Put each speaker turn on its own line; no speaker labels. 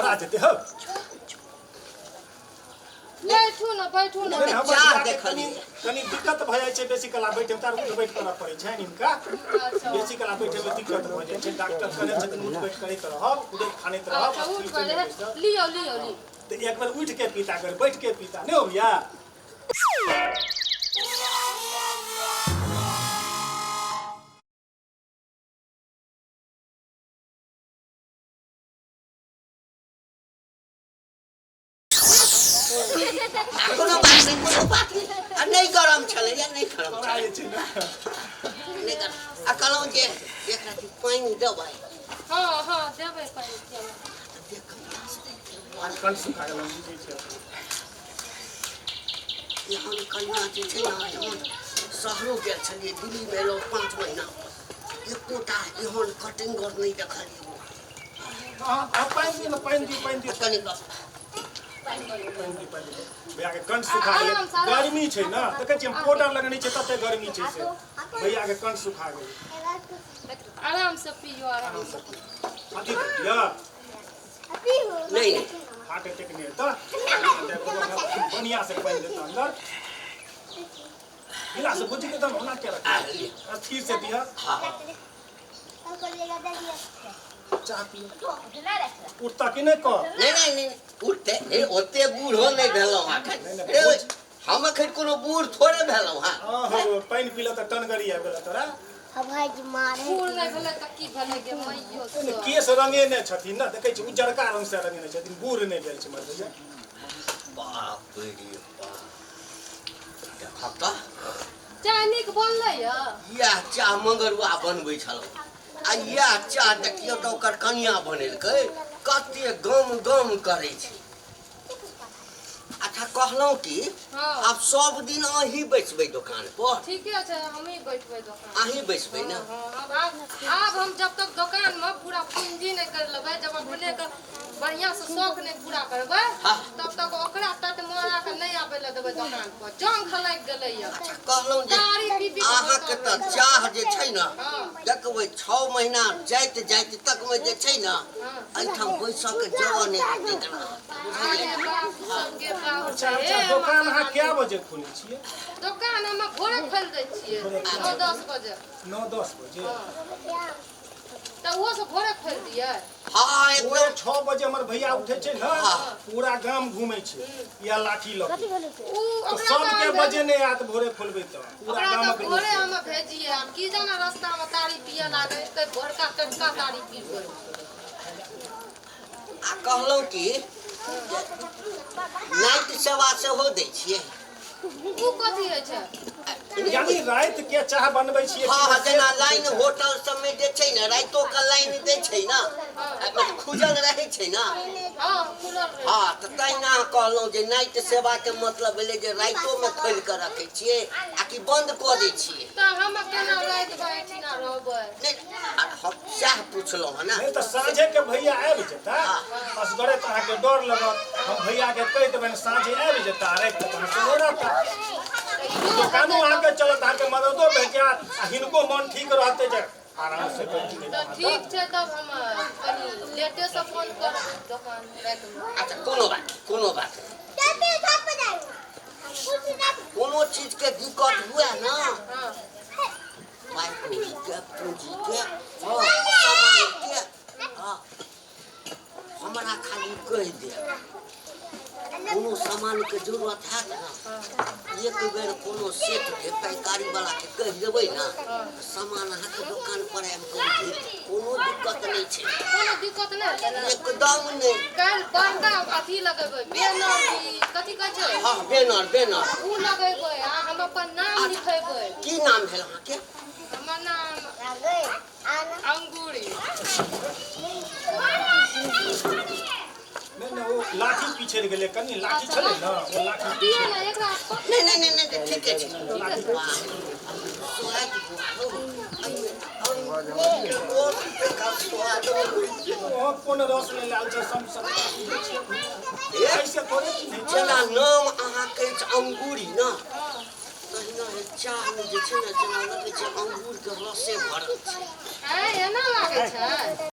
कतऽ जेतै हौ?
बैठू ने, बैठू ने।
नहि, हमर
चाह
भैयाके
देखलियै।
कनि कनि दिक्कत भऽ जाइ छै बेसी काल बैठे तार उठ बैठ करऽ पड़ै छनि हिनका।
अच्छा।
बेसी काल बैठे मे दिक्कत भऽ जाइ छै। डॉक्टर कहने छथिन उठ बैठ करैत रहब, कुदैत फानैत रहब।
अच्छा, उठ
स्थिर से नहि
कऽ
बैसब।
लियौ, लियौ, लियौ।
तऽ एक बेर उठि के पीता, एक बेर बैठ के पीता, नहि हो भैया?
आ कोनो बात नहि, कोनो बात नहि। आ नहि गरम छलै या नहि गरम
तोरा
छलै
जे छै ने
नहि गरम। आ कहलहुँ जे एक रति पानि देबै?
हँ हँ, देबै पानि, देबै।
तऽ देख
कंठ सुखा गेल, हम बुझै छियै।
एहन कन्या जे छै ने, एहन शहरो गेल छलियै, दिल्लीमे एलहुँ 5 महीना, एकोटा एहन कटिंगर नहि देखलियै।
अहाँ अहाँ पानि दियौ ने, पानि दियौ, पानि दियौ।
कनि
पानि दियौ, पानि दियौ। भैयाके कंठ सुखा गेलै।
आराम से, आराम।
गर्मी छै ने, देखै छियै हम पाउडर लगेने छियै, तते गर्मी छै से भैयाके कंठ सुखा गेलै।
आराम से पियो, आराम से।
अथी दिअ।
नहि नहि।
हार्ट अटैक नहि हेतऽ, बढ़िआँ से पानि देतऽ अंदर। गिलास बुझि के तहन ओना के
आ,
रखी
लिअ।
स्थिर से दिअ।
हँ।
चाह पियो। उठता कि नहि कह?
नहि नहि नहि, उठते हे, ओते बूढ़ो नहि भेलहुँ हँ एखन।
नहि, नहि।
रे, हम एखन कोनो बूढ़ थोड़े भेलहुँ हँ।
हँ हौ, पानि पीलऽ तऽ टनगरी आबि गेल तोरा।
बूढ़ नहि भेलै तऽ की भेलै गे मैयो?
नहि,
सब
केश रंगेने छथिन ने, देखै छी उज्जरका रंग से रंगेने छथिन, बूढ़ नहि भेल छै हमर भैया।
बाप रे बाप, देखब तऽ।
चाय नीक बनलै यऽ।
इएह चाह मंगरुआ बनबै छलहुँ आ इएह चाह देखियौ तऽ ओकर कनिया बनेलकै, कते गम गम करै छै। अच्छा, कहलहुँ कि आब सब दिन अहीं बैसबै दोकान पर?
ठीके छै, हमही बैठबै दोकान।
अहीं बैसबै ने?
हँ, आब आब हम जब तक दोकान में पूरा पूंजी नहि कर लेबै, जब अपने के बढ़िया से शौक नहि पूरा करबै, तब तक ओकरा टटमोरा के नहि आबै लए देबै दोकान पर। जंग लागि गेलै यऽ।
अच्छा, कहलहुँ जे
तारी पी पी के
अहाँके
बोतल
तऽ
रहै।
चाह जे छै ने, देखबै 6 महीना जाइत जाइत तकमे जे छै ने, एहिठाम बैसऽके जगह नहि हेतै केना, बुझलियै?
अरे बाप सबके बाप।
अच्छा।
हे,
अच्छा, दोकान अहाँ
हमर
कए बजे खोलै छियै?
दोकान हम भोरे खोलि दै छियै, 9-10 बजे।
9-10 बजे?
तऽ ओहो से भोरे खोलि दियै।
हँ।
भोरे
एकदम।
6 बजे हमर भैया उठै छै ने, पूरा गाम घूमै छै इएह लाठी लऽ के।
उ
तऽ
ओकरा
सबके
तऽ
बजे नहि आयत, भोरे खोलबै तऽ पूरा
ओकरा तऽ
गामक लोक।
भोरे हम भेजिए, आब की जाना रास्ता में तारी पिए लागे तऽ भोरका टटका तारी पीबै।
आ कहलहुँ कि नाइट सेवा सेहो दै छियै?
उ कथी होइ छै?
यानी राति के चाह बनबै छियै?
हँ हँ, जेना लाइन होटल सबमे जे छै ने, राइतो के लाइन दै छै ने, आ मतलब खुजल रहै छै ने।
हँ, खुलल रहै।
हँ, तऽ तहिना कहलहुँ जे नाइट सेवाके मतलब भेलै जे राइतोमे खोलि कऽ रखै छियै आ कि बन्द कऽ दै छियै?
तऽ हम केना राति भरि एहिठिना रहबै?
नहि, आ हम सएह पुछलहुँ हँ ने।
नहि तऽ साँझे के भैया आबि जेता। असगरे तऽ अहाँके डर लगत, हम भैया के कहि देबनि, साँझे आबि जेता, राति तक अहाँ संगे रहता। दोकानो अहाँके चलत, अहाँके मददो भेट जायत आ हिनको मन ठीक रहतै जे आराम से बैठ
तऽ
जेता।
ठीक छै, तब हम कनि लेटेसँ फोन करब दोकान रातिमे।
अच्छा, कोनो बात नहि, कोनो बात नहि। कोनो चीजके दिक्कत हुए ने, पाइ कौड़ीके, पूँजीके, हँ, सामानके, हँ, हमरा खाली कहि देब। कोनो सामानके जरूरत हैत ने, एक बेर कोनो सेठके, पैकारी वालाके कहि देबै ने, तऽ सामान अहाँके दोकान पर आबि कऽ भेट जायत। कोनो दिक्कत नहि छै।
कोनो दिक्कत नहि हेतै ने?
एकदम नहि।
काल्हि बड़का अथी लगेबै, बैनर की कथी कहै छै?
हँ, बैनर, बैनर।
ओ लगेबै आ हम अपन नाम लिखेबै।
की नाम भेल अहाँके?
हमर नाम अंगूरी।
नहि नहि, ओ लाठी पिछड़ि गेलै कनि, लाठी छलै ने, ओ लाठी।
दियौ ने एकरा।
नहि नहि नहि नहि, ठीके छै।
ठीके छै।
वाह, स्वाद हौ, एहिमे अंगूरके रस जकाँ स्वाद अबै छै।
अहाँ कोन रस नहि लायल छै, सब सब बुझै छियै। ऐसे थोड़े चिन्है छियै।
जेना नाम अहाँके अछि अंगूरी ने, तहिना हे चाहमे जे छै ने, जेना लगै छै अंगूरके रसे भरल छै।
आँय, एना लागै छै?